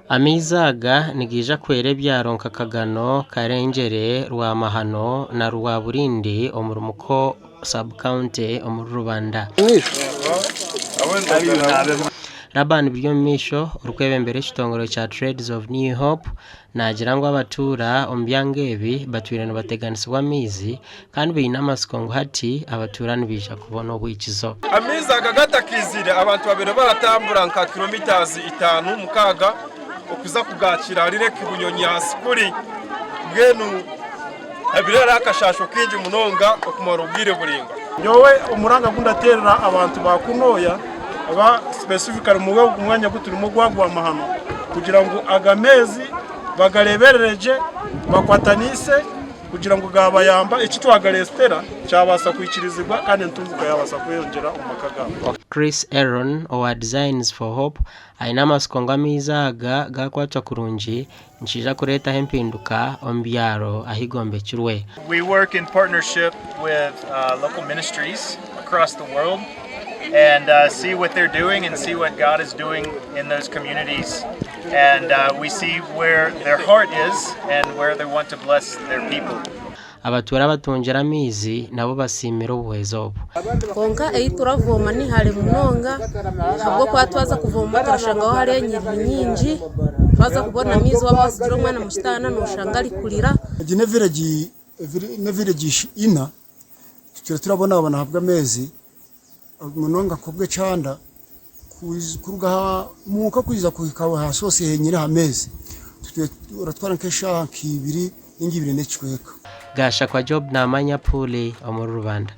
Amaizi aga nigaija kuhwera ebyaro nka Kagano, Karengyere, Rwamahano na Rwaburindi omuri Muko sub-county omuri Rubanda. Laban Biryomumaisho orikwebembera ekitongore kya Trades of New Hope naagira ngu abatuura omu byanga ebi batwire nibateganisibwa amaizi kandi baine amatsiko ngu hati abatuura nibaija kubona obwikizo. Amaizi aga gatakaizire abantu babaire baratambura nka kilometres itaano mukaaga okuza kugakiira ahari Lake Bunyonyi ahansi kuri. Mbwenu habaire hariho akashaasho kaingi munonga okumara obwire buraingwa. Nyowe omuranga gu ndateerera abantu ba kunooya oba specifically omuri ogu mwanya ogu turimu ogwa Rwamahano kugira ngu aga meezi bagareeberere gye bakwataniise kugira ngu gaabayamba eki twagareetera kyabaasa kwikirizibwa kandi entunguka yaabaasa kweyongyera omu maka gaabo. Chris Aaron owa Designs for Hope aine amatsiko ngu amaizi aga gaakwatwa kurungi nikiija kureetaho empinduka omu byaro ahu gombekirwe. We work in partnership with local ministries across the world and see what they're doing and see what God is doing in those communities and we see where their heart is and where they want to bless their people. Abatuura abatungire amaizi nabo basiimire obuhwezi obu. Kwonka ei turavooma ni hare munonga ahabw'okuba twaza kuvooma turashangaho hariho enyiriri nyingi, twaza kubona amaizi waaba watsigire omwana omu kitaana nooshanga arikurira. Egi n'eviregi ina tutwire turabonabona ahabw'ameezi munonga nk'obw'ekyanda kuruga omuka kwija kuhika aha source henyini aha meezi oratwara nk'eshaaha nk'ibiri ninga ibiri n'ekicweka. Gashakwa Job Namanya Puuli omuri Rubanda.